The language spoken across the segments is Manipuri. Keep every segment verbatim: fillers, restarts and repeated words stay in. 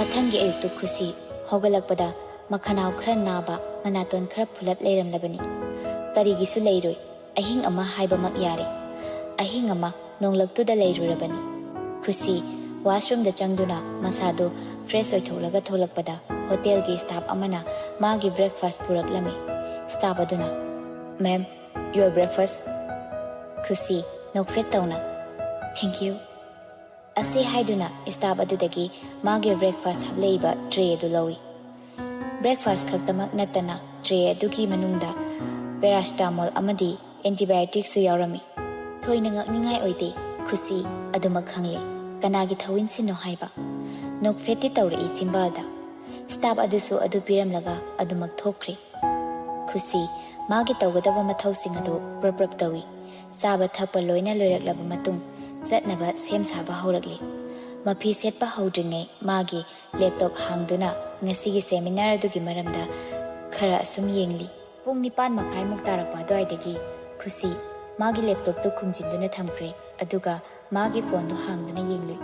ꯃꯊꯪꯒꯤ ꯑꯌꯨꯛꯇꯨ ꯈꯨꯁꯤ ꯍꯧꯒꯠꯂꯛꯄꯗ ꯃꯈꯅꯥꯎ ꯈꯔ ꯅꯥꯕ, ꯃꯅꯥꯇꯣꯟ ꯈꯔ ꯐꯨꯜꯂꯞ ꯂꯩꯔꯝꯂꯕꯅꯤ꯫ ꯀꯔꯤꯒꯤꯁꯨ ꯂꯩꯔꯣꯏ, ꯑꯍꯤꯡ ꯑꯃ ꯍꯥꯏꯕꯃꯛ ꯌꯥꯔꯦ꯫ ꯑꯍꯤꯡ ꯑꯃ ꯅꯣꯡꯂꯛꯇꯨꯗ ꯂꯩꯔꯨꯔꯕꯅꯤ꯫ ꯈꯨꯁꯤ ꯋꯥꯁꯔꯨꯝꯗ ꯆꯪꯗꯨꯅ ꯃꯁꯥꯗꯨ ꯐ꯭ꯔꯦꯁ ꯑꯣꯏꯊꯣꯛꯂꯒ ꯊꯣꯛꯂꯛꯄꯗ ꯍꯣꯇꯦꯜꯒꯤ ꯁ꯭ꯇꯥꯐ ꯑꯃꯅ ꯃꯥꯒꯤ ꯕ꯭ꯔꯦꯛꯐꯥꯁ ꯄꯨꯔꯛꯂꯝꯃꯤ꯫ ꯁ꯭ꯇꯥꯐ ꯑꯗꯨꯅ, "Ma'am, your breakfast." ꯈꯨꯁꯤ ꯅꯣꯛꯐꯦꯠ ꯇꯧꯅ, "Thank you." ꯑꯁꯤ ꯍꯥꯏꯗꯨꯅ ꯁ꯭ꯇꯥꯐ ꯑꯗꯨꯗꯒꯤ ꯃꯥꯒꯤ ꯕ꯭ꯔꯦꯛꯐꯥꯁ ꯍꯥꯞꯂꯛꯏꯕ ꯇ꯭ꯔꯦ ꯑꯗꯨ ꯂꯧꯏ꯫ ꯕ꯭ꯔꯦꯛꯐꯥꯁ ꯈꯛꯇꯃꯛ ꯅꯠꯇꯅ ꯇ꯭ꯔꯦ ꯑꯗꯨꯒꯤ ꯃꯅꯨꯡꯗ ꯄꯦꯔꯥꯁꯤꯇꯥꯃꯣꯜ ꯑꯃꯗꯤ ꯑꯦꯟꯇꯤꯕꯥꯌꯣꯇꯤꯛꯁꯨ ꯌꯥꯎꯔꯝꯃꯤ꯫ ꯊꯣꯏꯅ ꯉꯛꯅꯤꯡꯉꯥꯏ ꯑꯣꯏꯗꯦ, ꯈꯨꯁꯤ ꯑꯗꯨꯃꯛ ꯈꯪꯂꯦ꯫ ꯀꯅꯥꯒꯤ ꯊꯧꯏꯟꯁꯤꯅꯣ ꯍꯥꯏꯕ? ꯅꯣꯛꯐꯦꯠꯇꯤ ꯇꯧꯔꯛꯏ ꯆꯤꯝꯕꯥꯜꯗ꯫ ꯁ꯭ꯇꯥꯐ ꯑꯗꯨꯁꯨ ꯑꯗꯨ ꯄꯤꯔꯝꯂꯒ ꯑꯗꯨꯃꯛ ꯊꯣꯛꯈ꯭ꯔꯦ꯫ ꯈꯨꯁꯤ ꯃꯥꯒꯤ ꯇꯧꯒꯗꯕ ꯃꯊꯧꯁꯤꯡ ꯑꯗꯨ ꯄ꯭ꯔꯞ ꯄ꯭ꯔꯞ ꯇꯧꯏ꯫ ꯆꯥꯕ ꯊꯛꯄ ꯂꯣꯏꯅ ꯂꯣꯏꯔꯛꯂꯕ ꯃꯇꯨꯡ ꯆꯠꯅꯕ ꯁꯦꯝ ꯁꯥꯕ ꯍꯧꯔꯛꯂꯤ꯫ ꯃꯐꯤ ꯁꯦꯠꯄ ꯍꯧꯗ꯭ꯔꯤꯉꯩ ꯃꯥꯒꯤ ꯂꯦꯞꯇꯣꯞ ꯍꯥꯡꯗꯨꯅ ꯉꯁꯤꯒꯤ ꯁꯦꯃꯤꯅꯥꯔ ꯑꯗꯨꯒꯤ ꯃꯔꯝꯗ ꯈꯔ ꯑꯁꯨꯝ ꯌꯦꯡꯂꯤ꯫ ꯄꯨꯡ ꯅꯤꯄꯥꯟ ꯃꯈꯥꯏꯃꯨꯛ ꯇꯥꯔꯛꯄ ꯑꯗꯨꯋꯥꯏꯗꯒꯤ ꯈꯨꯁꯤ ꯃꯥꯒꯤ ꯂꯦꯞꯇꯣꯞꯇꯨ ꯈꯨꯝꯖꯤꯟꯗꯨꯅ ꯊꯝꯈ꯭ꯔꯦ, ꯑꯗꯨꯒ ꯃꯥꯒꯤ ꯐꯣꯟꯗꯨ ꯍꯥꯡꯗꯨꯅ ꯌꯦꯡꯂꯨꯏ꯫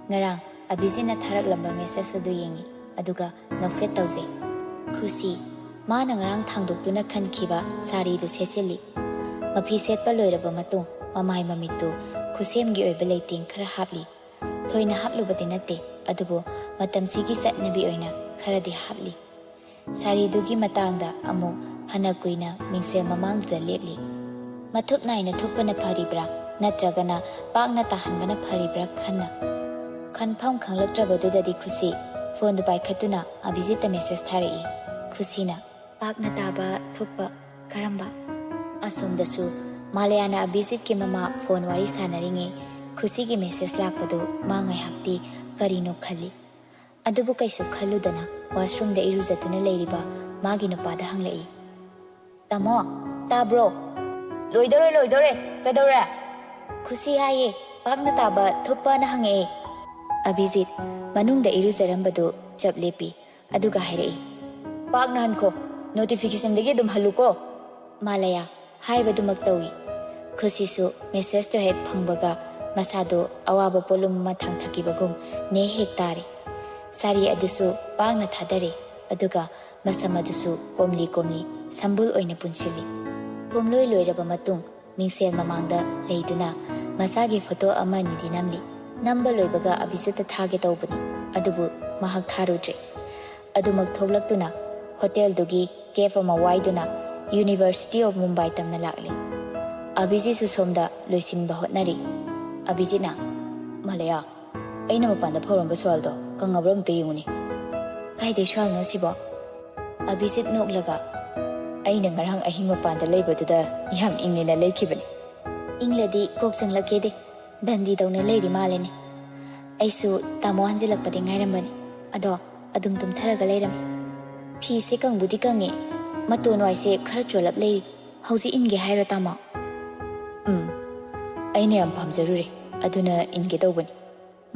ꯉꯔꯥꯡ ꯑꯕꯤꯖꯤꯠꯅ ꯊꯥꯔꯛꯂꯝꯕ ꯃꯦꯁꯦꯖ ꯑꯗꯨ ꯌꯦꯡꯉꯤ, ꯑꯗꯨꯒ ꯅꯣꯛꯐꯦꯠ ꯇꯧꯖꯩ꯫ ꯈꯨꯁꯤ ꯃꯥꯅ ꯉꯔꯥꯡ ꯊꯥꯡꯗꯣꯛꯇꯨꯅ ꯈꯟꯈꯤꯕ ꯁꯥꯔꯤꯗꯨ ꯁꯦꯠꯆꯤꯜꯂꯤ꯫ ꯃꯐꯤ ꯁꯦꯠꯄ ꯂꯣꯏꯔꯕ ꯃꯇꯨꯡ ꯃꯃꯥꯏ ꯃꯃꯤꯠꯇꯨ ꯈꯨꯁꯦꯝꯒꯤ ꯑꯣꯏꯕ ꯂꯩꯇꯦꯡ ꯈꯔ ꯍꯥꯞꯂꯤ꯫ ꯊꯣꯏꯅ ꯍꯥꯞꯂꯨꯕꯗꯤ ꯅꯠꯇꯦ, ꯑꯗꯨꯕꯨ ꯃꯇꯝꯁꯤꯒꯤ ꯆꯠꯅꯕꯤ ꯑꯣꯏꯅ ꯈꯔꯗꯤ ꯍꯥꯞꯂꯤ꯫ ꯁꯥꯔꯤꯗꯨꯒꯤ ꯃꯇꯥꯡꯗ ꯑꯃꯨꯛ ꯐꯅ ꯀꯨꯏꯅ ꯃꯤꯡꯁꯦꯜ ꯃꯃꯥꯡꯗꯨꯗ ꯂꯦꯞꯂꯤ꯫ ꯃꯊꯨꯞ ꯅꯥꯏꯅ ꯊꯨꯞꯄꯅ ꯐꯔꯤꯕ꯭ꯔꯥ, ꯅꯠꯇ꯭ꯔꯒꯅ ꯄꯥꯛꯅ ꯇꯥꯍꯟꯕꯅ ꯐꯔꯤꯕ꯭ꯔꯥ ꯈꯟꯅ ꯈꯟꯐꯝ ꯈꯪꯂꯛꯇ꯭ꯔꯕꯗꯨꯗꯗꯤ ꯈꯨꯁꯤ ꯐꯣꯟꯗꯨ ꯄꯥꯏꯈꯠꯇꯨꯅ ꯑꯕꯤꯖꯤꯠꯇ ꯃꯦꯁꯦꯖ ꯊꯥꯔꯛꯏ꯫ ꯈꯨꯁꯤꯅ, "ꯄꯥꯛꯅ ꯇꯥꯕ ꯊꯨꯞꯄ ꯀꯔꯝꯕ?" ꯑꯁꯣꯝꯗꯁꯨ ꯃꯥꯂꯌꯥꯅ ꯑꯕꯤꯖꯤꯠꯀꯤ ꯃꯃꯥ ꯐꯣꯟ ꯋꯥꯔꯤ ꯁꯥꯟꯅꯔꯤꯉꯩ ꯈꯨꯁꯤꯒꯤ ꯃꯦꯁꯦꯖ ꯂꯥꯛꯄꯗꯨ ꯃꯥ ꯉꯥꯏꯍꯥꯛꯇꯤ ꯀꯔꯤꯅꯣ ꯈꯜꯂꯤ꯫ ꯑꯗꯨꯕꯨ ꯀꯩꯁꯨ ꯈꯜꯂꯨꯗꯅ ꯋꯥꯁꯔꯨꯝꯗ ꯏꯔꯨꯖꯗꯨꯅ ꯂꯩꯔꯤꯕ ꯃꯥꯒꯤ ꯅꯨꯄꯥꯗ ꯍꯪꯂꯛꯏ, "ꯇꯥꯃꯣ, ꯇꯥꯕ꯭ꯔꯣ?" "ꯂꯣꯏꯗꯧꯔꯦ, ꯂꯣꯏꯗꯧꯔꯦ꯫ ꯀꯩꯗꯧꯔꯦ?" "ꯈꯨꯁꯤ ꯍꯥꯏꯌꯦ, ꯄꯥꯛꯅ ꯇꯥꯕ ꯊꯨꯞꯄꯅ ꯍꯪꯉꯛꯑꯦ꯫" ꯑꯕꯤꯖꯤꯠ ꯃꯅꯨꯡꯗ ꯏꯔꯨꯖꯔꯝꯕꯗꯨ ꯆꯞ ꯂꯦꯞꯄꯤ꯫ ꯑꯗꯨꯒ ꯍꯥꯏꯔꯛꯏ, "ꯄꯥꯛꯅ ꯍꯟꯈꯣ, ꯅꯣꯇꯤꯐꯤꯀꯦꯁꯟꯗꯒꯤ ꯑꯗꯨꯝ ꯍꯜꯂꯨꯀꯣ꯫" ꯃꯥꯂꯌꯥ ꯍꯥꯏꯕꯗꯨꯃꯛ ꯇꯧꯏ꯫ ꯈꯨꯁꯤꯁꯨ ꯃꯦꯁꯦꯖꯇꯣ ꯍꯦꯛ ꯐꯪꯕꯒ ꯃꯁꯥꯗꯣ ꯑꯋꯥꯕ ꯄꯣꯠꯂꯨꯝ ꯑꯃ ꯊꯥꯡꯊꯈꯤꯕꯒꯨꯝ ꯅꯦ ꯍꯦꯛ ꯇꯥꯔꯦ꯫ ꯁꯥꯔꯤ ꯑꯗꯨꯁꯨ ꯄꯥꯛꯅ ꯊꯥꯗꯔꯦ, ꯑꯗꯨꯒ ꯃꯁꯝ ꯑꯗꯨꯁꯨ ꯀꯣꯝꯂꯤ ꯀꯣꯝꯂꯤ ꯁꯝꯕꯨꯜ ꯑꯣꯏꯅ ꯄꯨꯟꯁꯤꯜꯂꯤ꯫ ꯄꯨꯝꯂꯣꯏ ꯂꯣꯏꯔꯕ ꯃꯇꯨꯡ, ꯃꯤꯡꯁꯦꯜ ꯃꯃꯥꯡꯗ ꯂꯩꯗꯨꯅ ꯃꯁꯥꯒꯤ ꯐꯣꯇꯣ ꯑꯃ ꯑꯅꯤꯗꯤ ꯅꯝꯂꯤ꯫ ꯅꯝꯕ ꯂꯣꯏꯕꯒ ꯑꯕꯤꯖꯤꯠꯇ ꯊꯥꯒꯦ ꯇꯧꯕꯅꯤ, ꯑꯗꯨꯕꯨ ꯃꯍꯥꯛ ꯊꯥꯔꯨꯗ꯭ꯔꯦ꯫ ꯑꯗꯨꯃꯛ ꯊꯣꯛꯂꯛꯇꯨꯅ ꯍꯣꯇꯦꯜꯗꯨꯒꯤ ꯀꯦꯐ ꯑꯃ ꯋꯥꯏꯗꯨꯅ University of Mumbai ꯇꯝꯅ ꯂꯥꯛꯂꯤ꯫ ꯑꯕꯤꯖꯤꯠꯁꯨ ꯁꯣꯝꯗ ꯂꯣꯏꯁꯤꯟꯕ ꯍꯣꯠꯅꯔꯤ꯫ ꯑꯕꯤꯖꯤꯠꯅ, "ꯃꯥꯂꯦꯌꯥ, ꯑꯩꯅ ꯃꯄꯥꯟꯗ ꯐꯧꯔꯝꯕ ꯁ꯭ꯋꯥꯜꯗꯣ ꯀꯪꯉꯕ꯭ꯔꯥ ꯑꯃꯨꯛꯇ ꯌꯦꯡꯉꯨꯅꯦ꯫" "ꯀꯥꯏꯗꯩ ꯁ꯭ꯋꯥꯜꯅꯣ ꯁꯤꯕꯣ?" ꯑꯕꯤꯖꯤꯠ ꯅꯣꯛꯂꯒ, "ꯑꯩꯅ ꯉꯔꯥꯡ ꯑꯍꯤꯡ ꯃꯄꯥꯟꯗ ꯂꯩꯕꯗꯨꯗ ꯌꯥꯝ ꯏꯪꯉꯦꯅ ꯂꯩꯈꯤꯕꯅꯤ꯫" "ꯏꯪꯂꯗꯤ ꯀꯣꯛ ꯆꯪꯂꯛꯀꯦꯗꯦ, ꯗꯟꯗꯤ ꯇꯧꯅ ꯂꯩꯔꯤ ꯃꯥꯜꯂꯦꯅꯦ꯫" "ꯑꯩꯁꯨ ꯇꯥꯃꯣ ꯍꯟꯖꯤꯜꯂꯛꯄꯗꯤ ꯉꯥꯏꯔꯝꯕꯅꯤ, ꯑꯗꯣ ꯑꯗꯨꯝ ꯇꯨꯝꯊꯔꯒ ꯂꯩꯔꯝꯃꯤ꯫" "ꯐꯤꯁꯦ ꯀꯪꯕꯨꯗꯤ ꯀꯪꯉꯦ, ꯃꯇꯣꯟ ꯋꯥꯏꯁꯦ ꯈꯔ ꯆꯣꯠꯂꯞ ꯂꯩꯔꯤ꯫ ꯍꯧꯖꯤꯛ ꯏꯟꯒꯦ ꯍꯥꯏꯔꯣ ꯇꯥꯃꯣ?" "ꯎꯝ, ꯑꯩꯅ ꯌꯥꯝ ꯄꯥꯝꯖꯔꯨꯔꯦ, ꯑꯗꯨꯅ ꯏꯟꯒꯦ ꯇꯧꯕꯅꯤ꯫"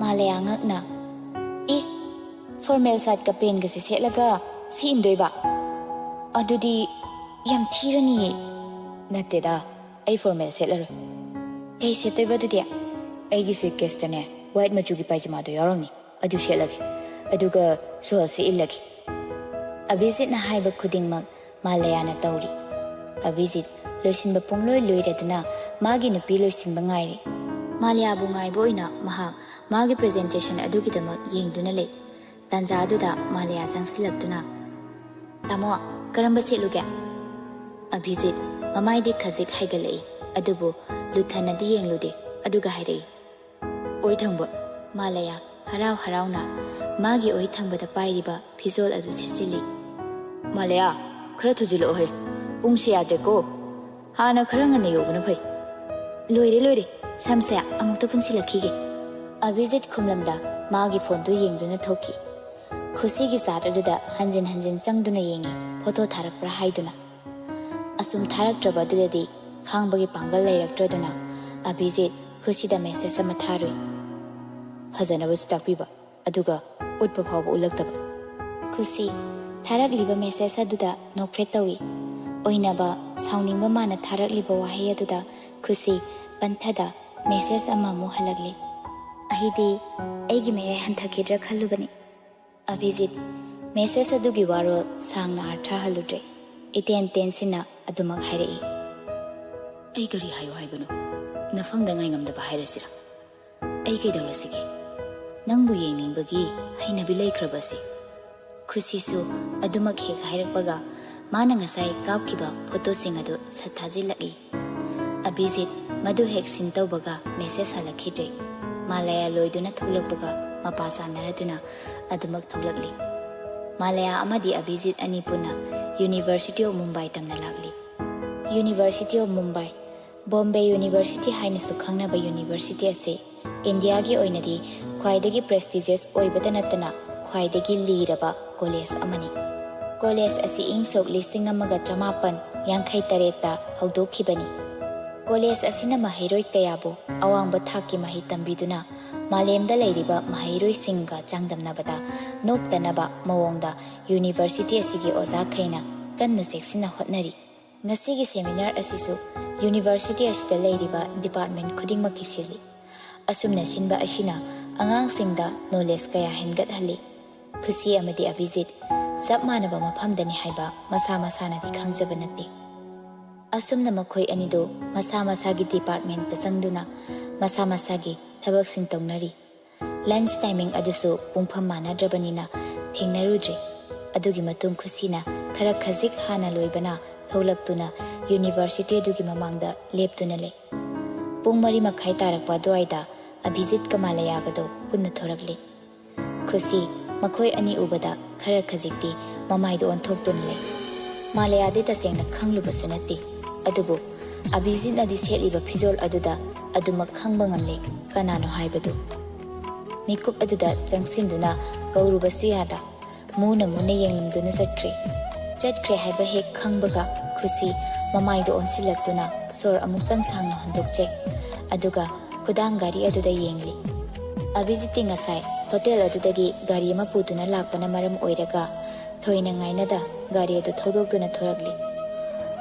ꯃꯥꯂꯦꯌꯥ ꯉꯛꯅ, "ꯑꯦ, ꯐꯣꯔꯃꯦꯜ ꯁꯥꯔꯠꯀ ꯄꯦꯟꯒꯁꯦ ꯁꯦꯠꯂꯒ ꯁꯤ ꯏꯟꯗꯣꯏꯕ? ꯑꯗꯨꯗꯤ ꯌꯥꯝ ꯊꯤꯔꯅꯤꯌꯦ꯫" "ꯅꯠꯇꯦꯗ, ꯑꯩ ꯐꯣꯔꯃꯦꯜ ꯁꯦꯠꯂꯔꯣꯏ꯫" "ꯀꯩ ꯁꯦꯠꯇꯣꯏꯕ ꯑꯗꯨꯗꯤ?" "ꯑꯩꯒꯤ ꯁꯨꯠꯀꯦꯁꯇꯅꯦ ꯋꯥꯏꯠ ꯃꯆꯨꯒꯤ ꯄꯥꯏꯖꯃꯥꯗꯣ ꯌꯥꯎꯔꯝꯅꯤ, ꯑꯗꯨ ꯁꯦꯠꯂꯒꯦ, ꯑꯗꯨꯒ ꯁ꯭ꯋꯥꯜꯁꯦ ꯏꯜꯂꯒꯦ꯫" ꯑꯕꯤꯖꯤꯠꯅ ꯍꯥꯏꯕ ꯈꯨꯗꯤꯡꯃꯛ ꯃꯥꯂꯦꯌꯥꯅ ꯇꯧꯔꯤ꯫ ꯑꯕꯤꯖꯤꯠ ꯂꯣꯏꯁꯤꯟꯕ ꯄꯨꯡꯂꯣꯏ ꯂꯣꯏꯔꯗꯨꯅ ꯃꯥꯒꯤ ꯅꯨꯄꯤ ꯂꯣꯏꯁꯤꯟꯕ ꯉꯥꯏꯔꯤ꯫ ꯃꯥꯂꯦꯌꯥꯕꯨ ꯉꯥꯏꯕ ꯑꯣꯏꯅ ꯃꯍꯥꯛ ꯃꯥꯒꯤ ꯄ꯭ꯔꯖꯦꯟꯇꯦꯁꯟ ꯑꯗꯨꯒꯤꯗꯃꯛ ꯌꯦꯡꯗꯨꯅ ꯂꯩ꯫ ꯇꯥꯟꯖꯥ ꯑꯗꯨꯗ ꯃꯥꯂꯦꯌꯥ ꯆꯪꯁꯤꯜꯂꯛꯇꯨꯅ, "ꯇꯥꯃꯣ, ꯀꯔꯝꯕ ꯁꯦꯠꯂꯨꯒꯦ?" ꯑꯕꯤꯖꯤꯠ ꯃꯃꯥꯏꯗꯤ ꯈꯖꯤꯛ ꯍꯥꯏꯒꯠꯂꯛꯏ, ꯑꯗꯨꯕꯨ ꯂꯨꯊꯅꯗꯤ ꯌꯦꯡꯂꯨꯗꯦ, ꯑꯗꯨꯒ ꯍꯥꯏꯔꯛꯏ, "ꯑꯣꯏ ꯊꯪꯕ꯫" ꯃꯥꯂꯦꯌꯥ ꯍꯔꯥꯎ ꯍꯔꯥꯎꯅ ꯃꯥꯒꯤ ꯑꯣꯏ ꯊꯪꯕꯗ ꯄꯥꯏꯔꯤꯕ ꯐꯤꯖꯣꯜ ꯑꯗꯨ ꯁꯦꯠꯆꯤꯜꯂꯤ꯫ "ꯃꯥꯂꯦꯌꯥ, ꯈꯔ ꯊꯨꯖꯤꯜꯂꯛꯑꯣꯍꯦ, ꯄꯨꯡꯁꯦ ꯌꯥꯗ꯭ꯔꯦꯀꯣ꯫ ꯍꯥꯟꯅ ꯈꯔ ꯉꯟꯅ ꯌꯧꯕꯅ ꯐꯩ꯫" "ꯂꯣꯏꯔꯦ, ꯂꯣꯏꯔꯦ, ꯁꯝꯁꯦ ꯑꯃꯨꯛꯇ ꯄꯨꯟꯁꯤꯜꯂꯛꯈꯤꯒꯦ꯫" ꯑꯕꯤꯖꯤꯠ ꯈꯨꯝꯂꯝꯗ ꯃꯥꯒꯤ ꯐꯣꯟꯗꯨ ꯌꯦꯡꯗꯨꯅ ꯊꯣꯛꯈꯤ꯫ ꯈꯨꯁꯤꯒꯤ ꯆꯥꯠ ꯑꯗꯨꯗ ꯍꯟꯖꯤꯟ ꯍꯟꯖꯤꯟ ꯆꯪꯗꯨꯅ ꯌꯦꯡꯉꯤ, ꯐꯣꯇꯣ ꯊꯥꯔꯛꯄ꯭ꯔꯥ ꯍꯥꯏꯗꯨꯅ꯫ ꯑꯁꯨꯝ ꯊꯥꯔꯛꯇ꯭ꯔꯕ ꯑꯗꯨꯗꯗꯤ ꯈꯥꯡꯕꯒꯤ ꯄꯥꯡꯒꯜ ꯂꯩꯔꯛꯇ꯭ꯔꯗꯨꯅ ꯑꯕꯤꯖꯤꯠ ꯈꯨꯁꯤꯗ ꯃꯦꯁꯦꯖ ꯑꯃ ꯊꯥꯔꯨꯏ꯫ ꯐꯖꯅꯕꯁꯨ ꯇꯥꯛꯄꯤꯕ, ꯑꯗꯨꯒ ꯎꯠꯄ ꯐꯥꯎꯕ ꯎꯠꯂꯛꯇꯕ꯫ ꯈꯨꯁꯤ, ꯊꯥꯔꯛꯂꯤꯕ ꯃꯦꯁꯦꯖ ꯑꯗꯨꯗ ꯅꯣꯛꯐꯦꯠ ꯇꯧꯏ꯫ ꯑꯣꯏꯅꯕ ꯁꯥꯎꯅꯤꯡꯕ ꯃꯥꯅ ꯊꯥꯔꯛꯂꯤꯕ ꯋꯥꯍꯩ ꯑꯗꯨꯗ ꯈꯨꯁꯤ ꯄꯟꯊꯗ ꯃꯦꯁꯦꯖ ꯑꯃꯃꯨꯛ ꯍꯜꯂꯛꯂꯤ꯫ "ꯑꯩꯗꯤ ꯑꯩꯒꯤ ꯃꯌꯥꯏ ꯍꯟꯊꯈꯤꯗ꯭ꯔꯥ ꯈꯜꯂꯨꯕꯅꯤ꯫ ꯑꯚꯤꯖꯤꯠ ꯃꯦꯁꯦꯖ ꯑꯗꯨꯒꯤ ꯋꯥꯔꯣꯜ ꯁꯥꯡꯅ ꯑꯥꯔꯊ ꯍꯜꯂꯨꯗ꯭ꯔꯦ꯫ ꯏꯇꯦꯟ ꯇꯦꯟꯁꯤꯟꯅ ꯑꯗꯨꯃꯛ ꯍꯥꯏꯔꯛꯏ꯫ "ꯑꯩ ꯀꯔꯤ ꯍꯥꯏꯌꯨ ꯍꯥꯏꯕꯅꯣ? ꯅꯐꯝꯗ ꯉꯥꯏꯉꯝꯗꯕ ꯍꯥꯏꯔꯁꯤꯔꯥ? ꯑꯩ ꯀꯩꯗꯧꯔꯁꯤꯒꯦ? ꯅꯪꯕꯨ ꯌꯦꯡꯅꯤꯡꯕꯒꯤ ꯍꯩꯅꯕꯤ ꯂꯩꯈ꯭ꯔꯕꯁꯦ?" ꯈꯨꯁꯤꯁꯨ ꯑꯗꯨꯃꯛ ꯍꯦꯛ ꯍꯥꯏꯔꯛꯄꯒ ꯃꯥꯅ ꯉꯁꯥꯏ ꯀꯥꯞꯈꯤꯕ ꯐꯣꯇꯣꯁꯤꯡ ꯑꯗꯨ ꯁꯠ ꯊꯥꯖꯤꯜꯂꯛꯏ꯫ ꯑꯚꯤꯖꯤꯠ ꯃꯗꯨ ꯍꯦꯛ ꯁꯤꯟ ꯇꯧꯕꯒ ꯃꯦꯁꯦꯖ ꯍꯜꯂꯛꯈꯤꯗ꯭ꯔꯦ꯫ ꯃꯥꯂꯌꯥ ꯂꯣꯏꯗꯨꯅ ꯊꯣꯛꯂꯛꯄꯒ ꯃꯄꯥ ꯆꯥꯟꯅꯔꯗꯨꯅ ꯑꯗꯨꯃꯛ ꯊꯣꯛꯂꯛꯂꯤ꯫ ꯃꯥꯂꯌꯥ ꯑꯃꯗꯤ ꯑꯚꯤꯖꯤꯠ ꯑꯅꯤ ꯄꯨꯟꯅ University of Mumbai ꯇꯝꯅ ꯂꯥꯛꯂꯤ꯫ University of Mumbai, Bombay university ꯍꯥꯏꯅꯁꯨ ꯈꯪꯅꯕ ꯌꯨꯅꯤꯚꯔꯁꯤꯇꯤ ꯑꯁꯤ ꯏꯟꯗꯤꯌꯥꯒꯤ ꯑꯣꯏꯅꯗꯤ ꯈ꯭ꯋꯥꯏꯗꯒꯤ ꯄ꯭ꯔꯦꯁꯇꯤꯖꯤꯌꯁ ꯑꯣꯏꯕꯇ ꯅꯠꯇꯅ ꯈ꯭ꯋꯥꯏꯗꯒꯤ ꯂꯤꯔꯕ ꯀꯣꯂꯦꯖ ꯑꯃꯅꯤ꯫ ꯀꯣꯂꯦꯖ ꯑꯁꯤ ꯏꯪ ꯁꯣꯛ ꯂꯤꯁꯤꯡ ꯑꯃꯒ ꯆꯃꯥꯄꯟ ꯌꯥꯡꯈꯩ ꯇꯔꯦꯠꯇ ꯍꯧꯗꯣꯛꯈꯤꯕꯅꯤ꯫ ꯀꯣꯂꯦꯖ ꯑꯁꯤꯅ ꯃꯍꯩꯔꯣꯏ ꯀꯌꯥꯕꯨ ꯑꯋꯥꯡꯕ ꯊꯥꯛꯀꯤ ꯃꯍꯩ ꯇꯝꯕꯤꯗꯨꯅ ꯃꯥꯂꯦꯝꯗ ꯂꯩꯔꯤꯕ ꯃꯍꯩꯔꯣꯏꯁꯤꯡꯒ ꯆꯥꯡꯗꯝꯅꯕꯗ ꯅꯣꯞꯇꯅꯕ ꯃꯑꯣꯡꯗ ꯌꯨꯅꯤꯚꯔꯁꯤꯇꯤ ꯑꯁꯤꯒꯤ ꯑꯣꯖꯥꯈꯩꯅ ꯀꯟꯅ ꯆꯦꯛꯁꯤꯟꯅ ꯍꯣꯠꯅꯔꯤ꯫ ꯉꯁꯤꯒꯤ ꯁꯦꯃꯤꯅꯥꯔ ꯑꯁꯤꯁꯨ ꯌꯨꯅꯤꯚꯔꯁꯤꯇꯤ ꯑꯁꯤꯗ ꯂꯩꯔꯤꯕ ꯗꯤꯄꯥꯔꯠꯃꯦꯟ ꯈꯨꯗꯤꯡꯃꯛꯀꯤ ꯁꯤꯜꯂꯤ꯫ ꯑꯁꯨꯝꯅ ꯁꯤꯟꯕ ꯑꯁꯤꯅ ꯑꯉꯥꯡꯁꯤꯡꯗ ꯅꯣꯂꯦꯖ ꯀꯌꯥ ꯍꯦꯟꯒꯠꯍꯜꯂꯤ꯫ ꯈꯨꯁꯤ ꯑꯃꯗꯤ ꯑꯚꯤꯖꯤꯠ ꯆꯞ ꯃꯥꯟꯅꯕ ꯃꯐꯝꯗꯅꯤ ꯍꯥꯏꯕ ꯃꯁꯥ ꯃꯁꯥꯅꯗꯤ ꯈꯪꯖꯕ ꯅꯠꯇꯦ꯫ ꯑꯁꯨꯝꯅ ꯃꯈꯣꯏ ꯑꯅꯤꯗꯨ ꯃꯁꯥ ꯃꯁꯥꯒꯤ ꯗꯤꯄꯥꯔꯠꯃꯦꯟꯇ ꯆꯪꯗꯨꯅ ꯃꯁꯥ ꯃꯁꯥꯒꯤ ꯊꯕꯛꯁꯤꯡ ꯇꯧꯅꯔꯤ꯫ ꯂꯟꯆ ꯇꯥꯏꯃꯤꯡ ꯑꯗꯨꯁꯨ ꯄꯨꯡꯐꯝ ꯃꯥꯟꯅꯗ꯭ꯔꯕꯅꯤꯅ ꯊꯦꯡꯅꯔꯨꯗ꯭ꯔꯦ꯫ ꯑꯗꯨꯒꯤ ꯃꯇꯨꯡ ꯈꯨꯁꯤꯅ ꯈꯔ ꯈꯖꯤꯛ ꯍꯥꯟꯅ ꯂꯣꯏꯕꯅ ꯊꯣꯛꯂꯛꯇꯨꯅ ꯌꯨꯅꯤꯚꯔꯁꯤꯇꯤ ꯑꯗꯨꯒꯤ ꯃꯃꯥꯡꯗ ꯂꯦꯞꯇꯨꯅ ꯂꯩ꯫ ꯄꯨꯡ ꯃꯔꯤ ꯃꯈꯥꯏ ꯇꯥꯔꯛꯄ ꯑꯗꯨꯋꯥꯏꯗ ꯑꯚꯤꯖꯤꯠꯀ ꯃꯥꯂꯌꯥꯒꯗꯣ ꯄꯨꯟꯅ ꯊꯣꯔꯛꯂꯤ꯫ ꯈꯨꯁꯤ ꯃꯈꯣꯏ ꯑꯅꯤ ꯎꯕꯗ ꯈꯔ ꯈꯖꯤꯛꯇꯤ ꯃꯃꯥꯏꯗ ꯑꯣꯟꯊꯣꯛꯇꯨꯅ ꯂꯩ꯫ ꯃꯥꯂꯌꯥꯗꯤ ꯇꯁꯦꯡꯅ ꯈꯪꯂꯨꯕꯁꯨ ꯅꯠꯇꯦ, ꯑꯗꯨꯕꯨ ꯑꯚꯤꯖꯤꯠꯅꯗꯤ ꯁꯦꯠꯂꯤꯕ ꯐꯤꯖꯣꯜ ꯑꯗꯨꯗ ꯑꯗꯨꯃꯛ ꯈꯪꯕ ꯉꯝꯂꯦ ꯀꯅꯥꯅꯣ ꯍꯥꯏꯕꯗꯨ꯫ ꯃꯤꯀꯨꯞ ꯑꯗꯨꯗ ꯆꯪꯁꯤꯟꯗꯨꯅ ꯀꯧꯔꯨꯕꯁꯨ ꯌꯥꯗ ꯃꯨꯅ ꯃꯨꯅ ꯌꯦꯡꯂꯝꯗꯨꯅ ꯆꯠꯈ꯭ꯔꯦ꯫ ꯆꯠꯈ꯭ꯔꯦ ꯍꯥꯏꯕ ꯍꯦꯛ ꯈꯪꯕꯒ ꯈꯨꯁꯤ ꯃꯃꯥꯏꯗ ꯑꯣꯟꯁꯤꯜꯂꯛꯇꯨꯅ ꯁꯣꯔ ꯑꯃꯨꯛꯇꯪ ꯁꯥꯡꯅ ꯍꯣꯟꯗꯣꯛꯆꯩ꯫ ꯑꯗꯨꯒ ꯈꯨꯗꯥꯡ ꯘꯔꯤ ꯑꯗꯨꯗ ꯌꯦꯡꯂꯤ꯫ ꯑꯚꯤꯖꯤꯠꯇꯤ ꯉꯁꯥꯏ ꯍꯣꯇꯦꯜ ꯑꯗꯨꯗꯒꯤ ꯒꯥꯔꯤ ꯑꯃ ꯄꯨꯗꯨꯅ ꯂꯥꯛꯄꯅ ꯃꯔꯝ ꯑꯣꯏꯔꯒ ꯊꯣꯏꯅ ꯉꯥꯏꯅꯗ ꯒꯥꯔꯤ ꯑꯗꯨ ꯊꯧꯗꯣꯛꯇꯨꯅ ꯊꯣꯔꯛꯂꯤ꯫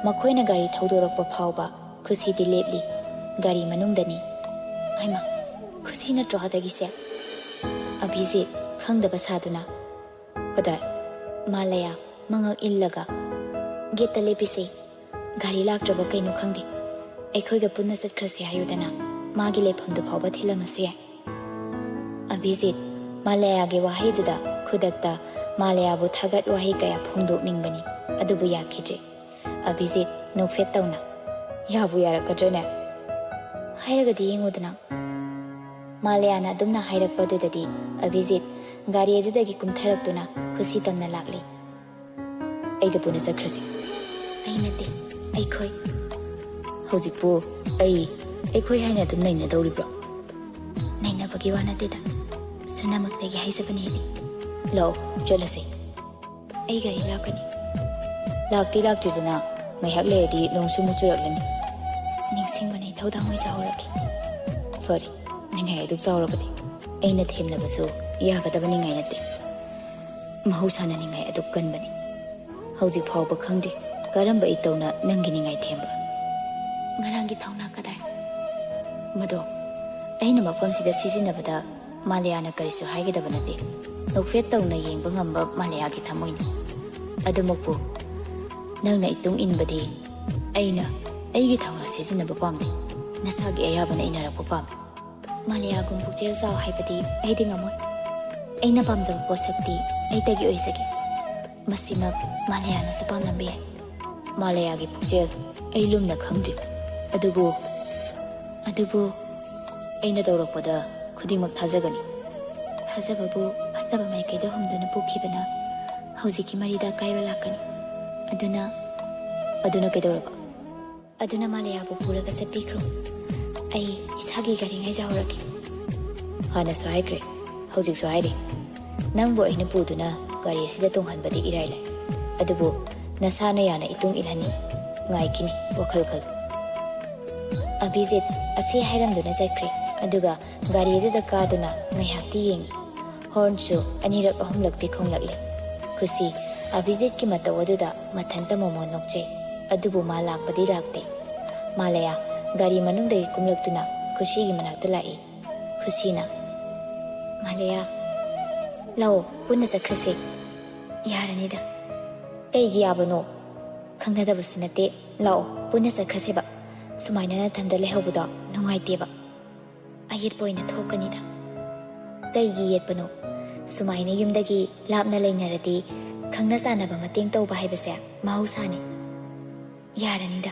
ꯃꯈꯣꯏꯅ ꯒꯥꯔꯤ ꯊꯧꯗꯣꯔꯛꯄ ꯐꯥꯎꯕ ꯈꯨꯁꯤꯗꯤ ꯂꯦꯞꯂꯤ꯫ ꯒꯥꯔꯤ ꯃꯅꯨꯡꯗꯅꯤ꯫ "ꯍꯩꯃꯥ, ꯈꯨꯁꯤ ꯅꯠꯇ꯭ꯔꯣ ꯑꯗꯒꯤꯁꯦ?" ꯑꯚꯤꯖꯤꯠ ꯈꯪꯗꯕ ꯁꯥꯗꯨꯅ, ꯀꯗꯥꯏ? ꯃꯥꯂꯌꯥ ꯃꯉꯛ ꯏꯜꯂꯒ, "ꯒꯦꯠꯇ ꯂꯦꯞꯄꯤꯁꯦ꯫ ꯒꯥꯔꯤ ꯂꯥꯛꯇ꯭ꯔꯕ ꯀꯩꯅꯣ ꯈꯪꯗꯦ꯫ ꯑꯩꯈꯣꯏꯒ ꯄꯨꯟꯅ ꯆꯠꯈ꯭ꯔꯁꯦ ꯍꯥꯏꯌꯨꯗꯅ, ꯃꯥꯒꯤ ꯂꯩꯐꯝꯗꯨ ꯐꯥꯎꯕ ꯊꯤꯜꯂꯝꯃꯁꯨ ꯌꯥꯏ"꯫ ꯑꯚꯤꯖꯤꯠ ꯃꯥꯂꯌꯥꯒꯤ ꯋꯥꯍꯩꯗꯨꯗ ꯈꯨꯗꯛꯇ ꯃꯥꯂꯌꯥꯕꯨ ꯊꯥꯒꯠ ꯋꯥꯍꯩ ꯀꯌꯥ ꯐꯣꯡꯗꯣꯛꯅꯤꯡꯕꯅꯤ, ꯑꯗꯨꯕꯨ ꯌꯥꯈꯤꯗ꯭ꯔꯦ꯫ ꯑꯚꯤꯖꯤꯠ ꯅꯣꯛꯐꯦꯠ ꯇꯧꯅ, "ꯌꯥꯕꯨ ꯌꯥꯔꯛꯀꯗ꯭ꯔꯅꯦ? ꯍꯥꯏꯔꯒꯗꯤ ꯌꯦꯡꯉꯨꯗꯅ"꯫ ꯃꯥꯂꯌꯥꯅ ꯑꯗꯨꯝꯅ ꯍꯥꯏꯔꯛꯄꯗꯨꯗꯗꯤ ꯑꯚꯤꯖꯤꯠ ꯒꯥꯔꯤ ꯑꯗꯨꯗꯒꯤ ꯀꯨꯝꯊꯔꯛꯇꯨꯅ ꯈꯨꯁꯤ ꯇꯝꯅ ꯂꯥꯛꯂꯤ꯫ "ꯑꯩꯒ ꯄꯨꯟꯅ ꯆꯠꯈ꯭ꯔꯁꯤ"꯫ "ꯑꯩ ꯅꯠꯇꯦ, ꯑꯩꯈꯣꯏ"꯫ "ꯍꯧꯖꯤꯛꯄꯨ ꯑꯩ, ꯑꯩꯈꯣꯏ ꯍꯥꯏꯅ ꯑꯗꯨꯝ ꯅꯩꯅꯗꯧꯔꯤꯕ꯭ꯔꯣ?" "ꯅꯩꯅꯕꯒꯤ ꯋꯥ ꯅꯠꯇꯦꯗ, ꯁꯨꯅꯃꯛꯇꯒꯤ ꯍꯥꯏꯖꯕꯅꯦ ꯑꯩꯗꯤ"꯫ "ꯂꯥꯛꯑꯣ, ꯆꯠꯂꯁꯤ"꯫ "ꯑꯩ ꯒꯥꯔꯤ ꯂꯥꯛꯀꯅꯤ"꯫ "ꯂꯥꯛꯇꯤ ꯂꯥꯛꯇ꯭ꯔꯤꯗꯅ, ꯉꯥꯏꯍꯥꯛ ꯂꯩꯔꯗꯤ ꯅꯣꯡꯁꯨ ꯑꯃꯨꯛ ꯆꯨꯔꯛꯂꯅꯤ"꯫ "ꯅꯤꯡꯁꯤꯡꯕꯅ ꯏꯊꯧꯗꯥꯡ ꯑꯣꯏꯖꯍꯧꯔꯒꯦ"꯫ "ꯐꯔꯦ, ꯅꯤꯡꯉꯥꯏ ꯑꯗꯨꯛ ꯆꯥꯎꯔꯕꯗꯤ ꯑꯩꯅ ꯊꯦꯝꯂꯕꯁꯨ ꯌꯥꯒꯗꯕ ꯅꯤꯡꯉꯥꯏ ꯅꯠꯇꯦ"꯫ "ꯃꯍꯧꯁꯥꯅ ꯅꯤꯡꯉꯥꯏ ꯑꯗꯨꯛ ꯀꯟꯕꯅꯤ꯫ ꯍꯧꯖꯤꯛ ꯐꯥꯎꯕ ꯈꯪꯗꯦ ꯀꯔꯝꯕ ꯏꯇꯧꯅ ꯅꯪꯒꯤ ꯅꯤꯡꯉꯥꯏ ꯊꯦꯝꯕ"꯫ "ꯉꯔꯥꯡꯒꯤ ꯊꯧꯅꯥ ꯀꯗꯥꯏ?" "ꯃꯗꯣ ꯑꯩꯅ ꯃꯐꯝꯁꯤꯗ ꯁꯤꯖꯤꯟꯅꯕꯗ ꯃꯥꯂꯌꯥꯅ ꯀꯔꯤꯁꯨ ꯍꯥꯏꯒꯗꯕ ꯅꯠꯇꯦ꯫ ꯅꯣꯛꯐꯦꯠ ꯇꯧꯅ ꯌꯦꯡꯕ ꯉꯝꯕ ꯃꯥꯂꯌꯥꯒꯤ ꯊꯃꯣꯏꯅꯤ꯫ ꯑꯗꯨꯃꯛꯄꯨ ꯅꯪꯅ ꯏꯇꯨꯡ ꯏꯟꯕꯗꯤ ꯑꯩꯅ ꯑꯩꯒꯤ ꯊꯧꯅꯥ ꯁꯤꯖꯤꯟꯅꯕ ꯄꯥꯝꯗꯦ꯫ ꯅꯁꯥꯒꯤ ꯑꯌꯥꯕꯅ ꯏꯟꯅꯔꯛꯄ ꯄꯥꯝꯃꯤ"꯫ "ꯃꯥꯂꯌꯥꯒꯨꯝ ꯄꯨꯛꯆꯦꯜ ꯆꯥꯎ ꯍꯥꯏꯕꯗꯤ ꯑꯩꯗꯤ ꯉꯝꯃꯣꯏ꯫ ꯑꯩꯅ ꯄꯥꯝꯖꯕ ꯄꯣꯠꯁꯛꯇꯤ ꯑꯩꯇꯒꯤ ꯑꯣꯏꯖꯒꯦ"꯫ "ꯃꯁꯤꯃꯛ ꯃꯥꯂꯌꯥꯅꯁꯨ ꯄꯥꯝꯂꯝꯕ ꯌꯥꯏ"꯫ "ꯃꯥꯂꯌꯥꯒꯤ ꯄꯨꯛꯆꯦꯜ ꯑꯩ ꯂꯨꯝꯅ ꯈꯪꯗ꯭ꯔꯤ꯫ ꯑꯗꯨꯕꯨ"꯫ "ꯑꯗꯨꯕꯨ"꯫ "ꯑꯩꯅ ꯇꯧꯔꯛꯄꯗ ꯈꯨꯗꯤꯡꯃꯛ ꯊꯥꯖꯒꯅꯤ"꯫ "ꯊꯥꯖꯕꯕꯨ ꯐꯠꯇꯕ ꯃꯥꯏꯀꯩꯗ ꯍꯨꯝꯗꯨꯅ ꯄꯨꯈꯤꯕꯅ ꯍꯧꯖꯤꯛꯀꯤ ꯃꯔꯤꯗ ꯑꯀꯥꯏꯕ ꯂꯥꯛꯀꯅꯤ꯫ ꯑꯗꯨꯅ"꯫ "ꯑꯗꯨꯅ ꯀꯩꯗꯧꯔꯕ?" "ꯑꯗꯨꯅ ꯃꯥꯂꯌꯥꯕꯨ ꯄꯨꯔꯒ ꯆꯠꯄꯤꯈ꯭ꯔꯣ꯫ ꯑꯩ ꯏꯁꯥꯒꯤ ꯒꯥꯔꯤ ꯉꯥꯏꯖꯍꯧꯔꯒꯦ"꯫ "ꯍꯥꯟꯅꯁꯨ ꯍꯥꯏꯈ꯭ꯔꯦ, ꯍꯧꯖꯤꯛꯁꯨ ꯍꯥꯏꯔꯤ, ꯅꯪꯕꯨ ꯑꯩꯅ ꯄꯨꯗꯨꯅ ꯒꯥꯔꯤ ꯑꯁꯤꯗ ꯇꯣꯡꯍꯟꯕꯗꯤ ꯏꯔꯥꯏ ꯂꯥꯏ꯫ ꯑꯗꯨꯕꯨ ꯅꯁꯥꯅ ꯌꯥꯅ ꯏꯇꯨꯡ ꯏꯜꯍꯟꯅꯤ꯫ ꯉꯥꯏꯈꯤꯅꯤ, ꯋꯥꯈꯜ ꯈꯜꯂꯨ"꯫ ꯑꯚꯤꯖꯤꯠ ꯑꯁꯤ ꯍꯥꯏꯔꯝꯗꯨꯅ ꯆꯠꯈ꯭ꯔꯦ꯫ ꯑꯗꯨꯒ ꯒꯥꯔꯤ ꯑꯗꯨꯗ ꯀꯥꯗꯨꯅ ꯉꯥꯏꯍꯥꯛꯇꯤ ꯌꯦꯡꯉꯤ꯫ ꯍꯣꯔꯟꯁꯨ ꯑꯅꯤꯔꯛ ꯑꯍꯨꯝꯂꯛꯇꯤ ꯈꯣꯡꯂꯛꯂꯦ꯫ ꯈꯨꯁꯤ ꯑꯚꯤꯖꯤꯠꯀꯤ ꯃꯇꯧ ꯑꯗꯨꯗ ꯃꯊꯟꯇ ꯃꯣꯃꯣꯟ ꯅꯣꯛꯆꯩ꯫ ꯑꯗꯨꯕꯨ ꯃꯥ ꯂꯥꯛꯄꯗꯤ ꯂꯥꯛꯇꯦ꯫ ꯃꯥꯂꯌꯥ ꯒꯥꯔꯤ ꯃꯅꯨꯡꯗꯒꯤ ꯀꯨꯝꯂꯛꯇꯨꯅ ꯈꯨꯁꯤꯒꯤ ꯃꯅꯥꯛꯇ ꯂꯥꯛꯏ꯫ ꯈꯨꯁꯤꯅ, "ꯃꯥꯂꯌꯥ, ꯂꯥꯛꯑꯣ, ꯄꯨꯟꯅ ꯆꯠꯈ꯭ꯔꯁꯦ"꯫ "ꯌꯥꯔꯅꯤꯗ꯫ ꯀꯩꯒꯤ ꯌꯥꯕꯅꯣ? ꯈꯪꯅꯗꯕꯁꯨ ꯅꯠꯇꯦ꯫ ꯂꯥꯛꯑꯣ, ꯄꯨꯟꯅ ꯆꯠꯈ꯭ꯔꯁꯦꯕ꯫ ꯁꯨꯃꯥꯏꯅ ꯅꯊꯟꯗ ꯂꯩꯍꯧꯕꯗꯣ ꯅꯨꯡꯉꯥꯏꯇꯦꯕ꯫ ꯑꯌꯦꯠꯄ ꯑꯣꯏꯅ ꯊꯣꯛꯀꯅꯤꯗ꯫" "ꯀꯩꯒꯤ ꯌꯦꯠꯄꯅꯣ? ꯁꯨꯃꯥꯏꯅ ꯌꯨꯝꯗꯒꯤ ꯂꯥꯞꯅ ꯂꯩꯅꯔꯗꯤ ꯈꯪꯅ ꯆꯥꯟꯅꯕ ꯃꯇꯦꯡ ꯇꯧꯕ ꯍꯥꯏꯕꯁꯦ ꯃꯍꯧꯁꯥꯅꯤ꯫ ꯌꯥꯔꯅꯤꯗ꯫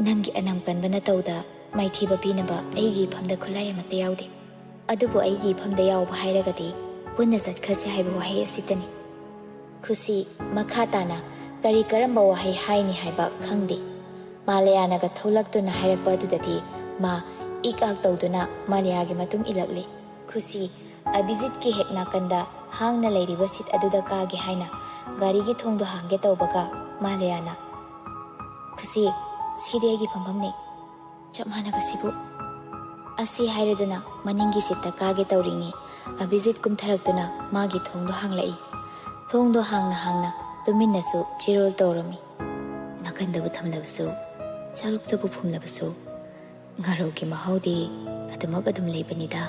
ꯅꯪꯒꯤ ꯑꯅꯝ ꯀꯟꯕ ꯅꯇꯧꯗ ꯃꯥꯏꯊꯤꯕ ꯄꯤꯅꯕ ꯑꯩꯒꯤ ꯏꯐꯝꯗ ꯈꯨꯠꯂꯥꯏ ꯑꯃꯠꯇ ꯌꯥꯎꯗꯦ꯫ ꯑꯗꯨꯕꯨ ꯑꯩꯒꯤ ꯏꯐꯝꯗ ꯌꯥꯎꯕ ꯍꯥꯏꯔꯒꯗꯤ ꯄꯨꯟꯅ ꯆꯠꯈ꯭ꯔꯁꯤ ꯍꯥꯏꯕ ꯋꯥꯍꯩ ꯑꯁꯤꯇꯅꯤ꯫" ꯈꯨꯁꯤ ꯃꯈꯥ ꯇꯥꯅ ꯀꯔꯤ ꯀꯔꯝꯕ ꯋꯥꯍꯩ ꯍꯥꯏꯅꯤ ꯍꯥꯏꯕ ꯈꯪꯗꯦ꯫ ꯃꯥꯂꯌꯥꯅꯒ ꯊꯣꯛꯂꯛꯇꯨꯅ ꯍꯥꯏꯔꯛꯄ ꯑꯗꯨꯗꯗꯤ ꯃꯥ ꯏꯛ ꯑꯥꯛ ꯇꯧꯗꯨꯅ ꯃꯥꯂꯌꯥꯒꯤ ꯃꯇꯨꯡ ꯏꯜꯂꯛꯂꯤ꯫ ꯈꯨꯁꯤ ꯑꯚꯤꯖꯤꯠꯀꯤ ꯍꯦꯛ ꯅꯥꯀꯟꯗ ꯍꯥꯡꯅ ꯂꯩꯔꯤꯕ ꯁꯤꯠ ꯑꯗꯨꯗ ꯀꯥꯒꯦ ꯍꯥꯏꯅ ꯒꯥꯔꯤꯒꯤ ꯊꯣꯡꯗꯣ ꯍꯥꯡꯒꯦ ꯇꯧꯕꯒ ꯃꯥꯂꯌꯥꯅ, "ꯈꯨꯁꯤ, ꯁꯤꯗꯤ ꯑꯩꯒꯤ ꯐꯝꯐꯝꯅꯤ꯫ ꯆꯞ ꯃꯥꯟꯅꯕꯁꯤꯕꯨ꯫" ꯑꯁꯤ ꯍꯥꯏꯔꯗꯨꯅ ꯃꯅꯤꯡꯒꯤ ꯁꯤꯠꯇ ꯀꯥꯒꯦ ꯇꯧꯔꯤꯉꯩ ꯑꯚꯤꯖꯤꯠ ꯀꯨꯝꯊꯔꯛꯇꯨꯅ ꯃꯥꯒꯤ ꯊꯣꯡꯗꯣ ꯍꯥꯡꯂꯛꯏ꯫ ꯊꯣꯡꯗꯣ ꯍꯥꯡꯅ ꯍꯥꯡꯅ ꯇꯨꯃꯤꯟꯅꯁꯨ ꯆꯤꯔꯣꯜ ꯇꯧꯔꯝꯃꯤ꯫ "ꯅꯥꯀꯟꯗꯕꯨ ꯊꯝꯂꯕꯁꯨ, ꯆꯥꯂꯨꯛꯇꯕꯨ ꯐꯨꯝꯂꯕꯁꯨ, ꯉꯥꯔꯧꯒꯤ ꯃꯍꯥꯎꯗꯤ ꯑꯗꯨꯃꯛ ꯑꯗꯨꯝ ꯂꯩꯕꯅꯤꯗ꯫"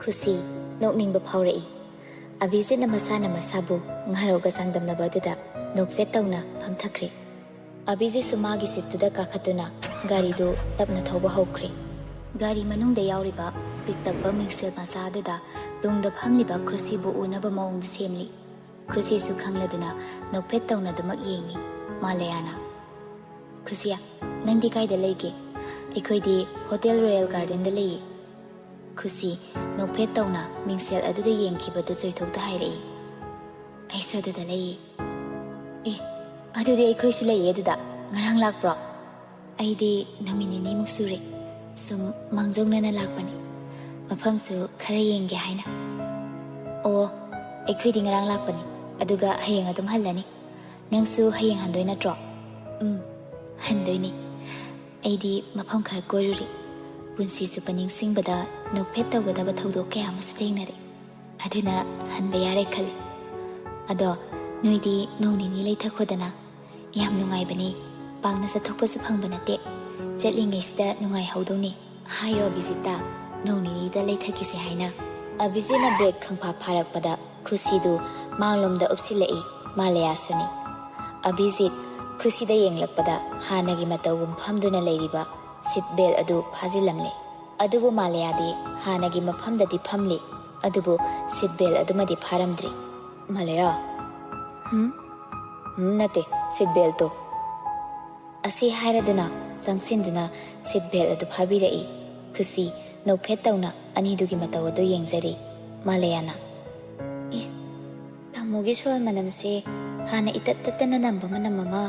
ꯈꯨꯁꯤ ꯅꯣꯛꯅꯤꯡꯕ ꯐꯥꯎꯔꯛꯏ꯫ ꯑꯚꯤꯖꯤꯠꯅ ꯃꯁꯥꯅ ꯃꯁꯥꯕꯨ ꯉꯥꯔꯧꯒ ꯆꯥꯡꯗꯝꯅꯕ ꯑꯗꯨꯗ ꯅꯣꯛꯐꯦꯠ ꯇꯧꯅ ꯐꯝꯊꯈ꯭ꯔꯦ꯫ ꯑꯚꯤꯖꯤꯠꯁꯨ ꯃꯥꯒꯤ ꯁꯤꯠꯇꯨꯗ ꯀꯥꯈꯠꯇꯨꯅ ꯒꯥꯔꯤꯗꯨ ꯇꯞꯅ ꯊꯧꯕ ꯍꯧꯈ꯭ꯔꯦ꯫ ꯒꯥꯔꯤ ꯃꯅꯨꯡꯗ ꯌꯥꯎꯔꯤꯕ ꯄꯤꯛꯇꯛꯄ ꯃꯤꯡꯁꯦꯜ ꯃꯆꯥ ꯑꯗꯨꯗ ꯇꯨꯡꯗ ꯐꯝꯂꯤꯕ ꯈꯨꯁꯤꯕꯨ ꯎꯅꯕ ꯃꯑꯣꯡꯗ ꯁꯦꯝꯂꯤ꯫ ꯈꯨꯁꯤꯁꯨ ꯈꯪꯂꯗꯨꯅ ꯅꯣꯛꯐꯦꯠ ꯇꯧꯅ ꯑꯗꯨꯃꯛ ꯌꯦꯡꯉꯤ꯫ ꯃꯥꯂꯌꯥꯅ, "ꯈꯨꯁꯤꯌꯥ, ꯅꯪꯗꯤ ꯀꯥꯏꯗ ꯂꯩꯒꯦ?" "ꯑꯩꯈꯣꯏꯗꯤ ꯍꯣꯇꯦꯜ ꯔꯣꯌꯦꯜ ꯒꯥꯔꯗꯦꯟꯗ ꯂꯩꯌꯦ꯫" ꯈꯨꯁꯤ ꯅꯣꯛꯐꯦꯠ ꯇꯧꯅ ꯃꯤꯡꯁꯦꯜ ꯑꯗꯨꯗ ꯌꯦꯡꯈꯤꯕꯗꯨ ꯆꯣꯏꯊꯣꯛꯇ ꯍꯥꯏꯔꯛꯏ꯫ "ꯑꯩꯁꯨ ꯑꯗꯨꯗ ꯂꯩꯌꯦ꯫" "ꯑꯦ, ꯑꯗꯨꯗꯤ ꯑꯩꯈꯣꯏꯁꯨ ꯂꯩꯌꯦ ꯑꯗꯨꯗ꯫ ꯉꯔꯥꯡ ꯂꯥꯛꯄ꯭ꯔꯣ?" "ꯑꯩꯗꯤ ꯅꯨꯃꯤꯠ ꯅꯤꯅꯤꯃꯨꯛ ꯁꯨꯔꯦ꯫ ꯁꯨꯝ ꯃꯥꯡꯖꯧꯅꯅ ꯂꯥꯛꯄꯅꯤ꯫ ꯃꯐꯝꯁꯨ ꯈꯔ ꯌꯦꯡꯒꯦ ꯍꯥꯏꯅ꯫" "ꯑꯣ, ꯑꯩꯈꯣꯏꯗꯤ ꯉꯔꯥꯡ ꯂꯥꯛꯄꯅꯤ꯫ ꯑꯗꯨꯒ ꯍꯌꯦꯡ ꯑꯗꯨꯝ ꯍꯜꯂꯅꯤ꯫ ꯅꯪꯁꯨ ꯍꯌꯦꯡ ꯍꯟꯗꯣꯏ ꯅꯠꯇ꯭ꯔꯣ?" "ꯎꯝ, ꯍꯟꯗꯣꯏꯅꯤ꯫ ꯑꯩꯗꯤ ꯃꯐꯝ ꯈꯔ ꯀꯣꯏꯔꯨꯔꯤ꯫" ꯄꯨꯟꯁꯤ ꯆꯨꯞꯄ ꯅꯤꯡꯁꯤꯡꯕꯗ ꯅꯣꯛꯐꯦꯠ ꯇꯧꯒꯗꯕ ꯊꯧꯗꯣꯛ ꯀꯌꯥ ꯑꯃꯁꯨ ꯊꯦꯡꯅꯔꯦ꯫ ꯑꯗꯨꯅ ꯍꯟꯕ ꯌꯥꯔꯦ ꯈꯜꯂꯤ꯫ "ꯑꯗꯣ ꯅꯣꯏꯗꯤ ꯅꯣꯡ ꯅꯤꯅꯤ ꯂꯩꯊꯈꯣꯗꯅ꯫ ꯌꯥꯝ ꯅꯨꯡꯉꯥꯏꯕꯅꯤ꯫ ꯄꯥꯛꯅ ꯆꯠꯊꯣꯛꯄꯁꯨ ꯐꯪꯕ ꯅꯠꯇꯦ꯫ ꯆꯠꯂꯤꯉꯩꯁꯤꯗ ꯅꯨꯡꯉꯥꯏꯍꯧꯗꯧꯅꯤ꯫ ꯍꯥꯏꯌꯣ ꯑꯚꯤꯖꯤꯠꯇ, ꯅꯣꯡ ꯅꯤꯅꯤꯗ ꯂꯩꯊꯈꯤꯁꯦ ꯍꯥꯏꯅ꯫" ꯑꯚꯤꯖꯤꯠꯅ ꯕ꯭ꯔꯦꯛ ꯈꯪꯐꯥ ꯐꯥꯔꯛꯄꯗ ꯈꯨꯁꯤꯗꯨ ꯃꯥꯡꯂꯣꯝꯗ ꯎꯞꯁꯤꯜꯂꯛꯏ꯫ ꯃꯥꯂꯌꯥꯁꯨꯅꯤ꯫ ꯑꯚꯤꯖꯤꯠ ꯈꯨꯁꯤꯗ ꯌꯦꯡꯂꯛꯄꯗ ꯍꯥꯟꯅꯒꯤ ꯃꯇꯧꯒꯨꯝ ꯐꯝꯗꯨꯅ ꯂꯩꯔꯤꯕ ꯁꯤꯠ ꯕꯦꯜ ꯑꯗꯨ ꯐꯥꯖꯤꯜꯂꯝꯂꯦ꯫ ꯑꯗꯨꯕꯨ ꯃꯥꯂꯌꯥꯗꯤ ꯍꯥꯟꯅꯒꯤ ꯃꯐꯝꯗꯗꯤ ꯐꯝꯂꯤ, ꯑꯗꯨꯕꯨ ꯁꯤꯠ ꯕꯦꯜ ꯑꯗꯨꯃꯗꯤ ꯐꯥꯔꯝꯗ꯭ꯔꯤ꯫ "ꯃꯥꯂꯌꯥ!" "ꯍꯨꯝ?" "ꯍꯨꯝ ꯅꯠꯇꯦ, ꯁꯤꯠ ꯕꯦꯜꯇꯣ!" ꯑꯁꯤ ꯍꯥꯏꯔꯗꯨꯅ ꯆꯪꯁꯤꯟꯗꯨꯅ ꯁꯤꯠ ꯕꯦꯜ ꯑꯗꯨ ꯐꯥꯕꯤꯔꯛꯏ꯫ ꯈꯨꯁꯤ ꯅꯣꯛꯐꯦꯠ ꯇꯧꯅ ꯑꯅꯤꯗꯨꯒꯤ ꯃꯇꯧ ꯑꯗꯨ ꯌꯦꯡꯖꯔꯤ꯫ ꯃꯥꯂꯌꯥꯅ, "ꯑꯦ, ꯇꯥꯃꯣꯒꯤ ꯁꯣꯜ ꯃꯅꯝꯁꯦ ꯍꯥꯟꯅ ꯏꯇꯠ ꯇꯠꯇꯅ ꯅꯝꯕ ꯃꯅꯝ ꯑꯃ꯫"